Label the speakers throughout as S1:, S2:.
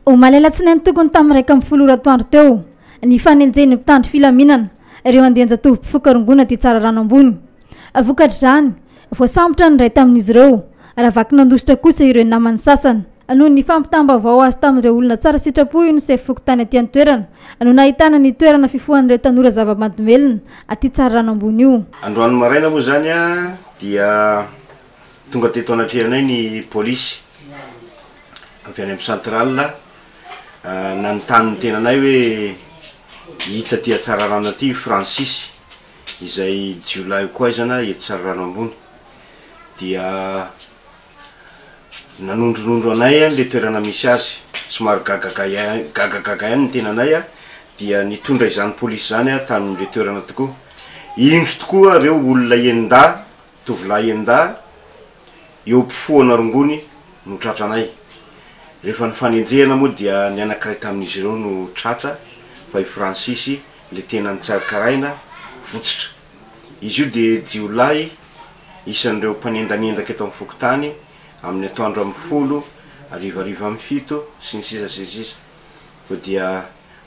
S1: Omaly alatsinainy tokony tamin'ny 11 ora atoandro teo, nifanenjehin'ny mpitandro filaminana ireo andian-jatovo mpifoka rongony aty Tsararano ambony. Vokatr'izany, voasambotra ny iray tamin'izy ireo, raha vaky nandositra kosa ireo namany sasany. Noho ny fampitam-baovao azo tamin'ireo olona tsara sitrapo io ny sefo fokontany aty an-toerana no nahitana ny toerana fifohan'ireo tanora zava-mahadomelina aty Tsararano ambony io.
S2: Androany maraina moa izany dia tonga teto anatrehanay ny polisy avy any amin'ny centrale nanontany ny tenanay hoe hita aty Tsararano aty i Francis izay jiolahy koaizana eto Tsararano ambony dia nanondronondro anay le toerana misy azy, somary gagaga gagagaga ihany ny tenanay dia nitondra izany polisy izany aho tamin'le toerana tokoa, indro tokoa reo olona enin-dahy, tovolahy enin-dahy eo am-pofohana rongony no tratranay, rehefa nifanenjehana moa dia ny anankiray tamin'izy ireo no tratra fa i Francis le tena nitsarikaraina votsotra. Izy io dia jiolahy isan'ireo mpanendanendaka eto amin'ny fokontany amin'ny atoandro amin'ny folo, harivariva amin'ny fito, sy ny sisa sy ny sisa. Koa dia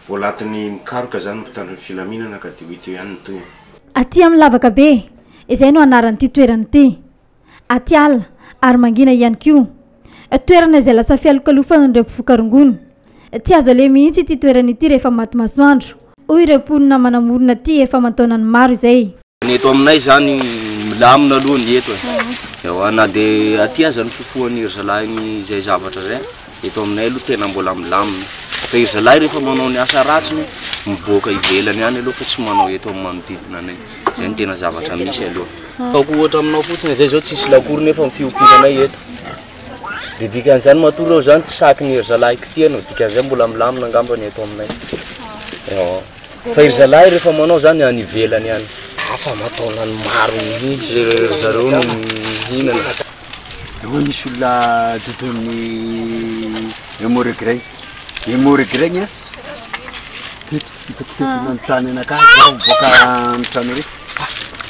S2: mbola antony mikaroka izany ny mpitandro ny filaminana ka dia ho hita eo ihany ny tohiny.
S1: Aty amin'ny lavaka be, izay no anaran'ity toerana ity. Aty ala ary mangina ihany koa. Toerana izay lasa fialokalofan'ireo mpifoka rongony. Tsy azo aleha mihitsy ity toerana ity rehefa maty masoandro, hoy ireo mponina manamorona ity efa aman-taonany maro izay.
S3: Ny eto aminay izany milamina aloha ny eto e. Ewa na dia aty aza ny fifohan'ny ry zalahy ny izay zavatra izay, eto aminay aloha tena mbola milamina. Fa ry zalahy rehefa manao ny asa ratsiny mivoaka ivelany any aloha fa tsy manao eto amin'ny manodidina anay. Izay no tena zavatra misy aloha. Ataoko ohatra aminao fotsiny izay zao tsisy lakoro nefa ny fiompianay eto. Dia dikan'izany matoa reo zany tsy saky ny ry zalahy kitihana, dikan'izay mbola milamina angamba ny eto aminay. Fa ry zalahy rehefa manao zany any ivelany any. Hafa aman-taonany maro mihitsy ry zareo no mihinana.
S4: Dia hoy nisy olona dodon'ny hémorroïde, hémorroïde teto hitako teto nanontany anakahy zaho mivoaka amin'ny trano ery,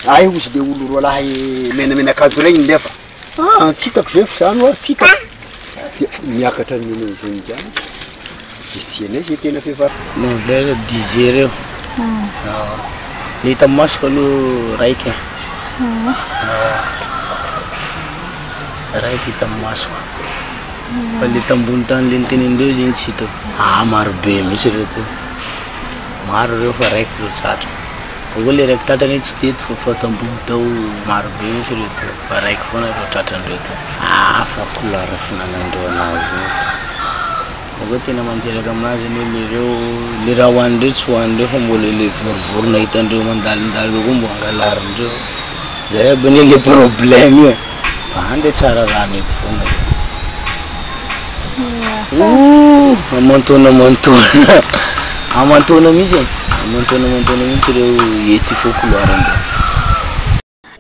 S4: ah ay hozy le olo roalahy menamena akanjo regny nefa ah tsy hitako zay fa zany hoa tsy hitako, de miakatra ny maison zany de tsy hainay zay tena fehivavy.
S5: Neuf heures dix heures eo, ny hita masoko aloha raika e, raika hita masoko, fa le tambony tany le nitenenindreo zegny tsy hitako, ah maro be mihitsy reo teo, maro reo fa raiky ro tratra, akeo le raiky tratra anie tsy teto fa fa tambony tao maro be mihitsy reo teo fa raiky foana reo tratran'ireo teo, hafa couleur fihinanandreo anazy mihitsy, akeo tena mandreraka aminazy anie le reo, le raha hoanindreo tsy hoanindreo fa mbola le vorovorona hitandreo mandalondalo eo koa mbo angalarindreo, zay aby anie le problème io e. Bandy tsara rano eto foana e. Ouh, aman-taona aman-taona. Aman-taona mihitsy e. Aman-taona aman-taona mihitsy ireo eto ifo couloir ireo.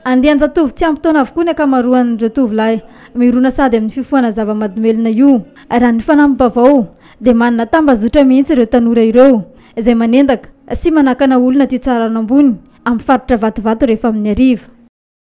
S1: Andian-jatovo tsy ampy taona avokoa ny ankamaroan'ireo tovolahy mirona sady amin'ny fifohana zava-mahadomelina io. Raha ny fanampim-baovao dia manana tambazotra mihitsy ireo tanora ireo izay manendaka sy manakana olona aty Tsararano ambony amin'ny faritra Vatovato rehefa amin'ny hariva.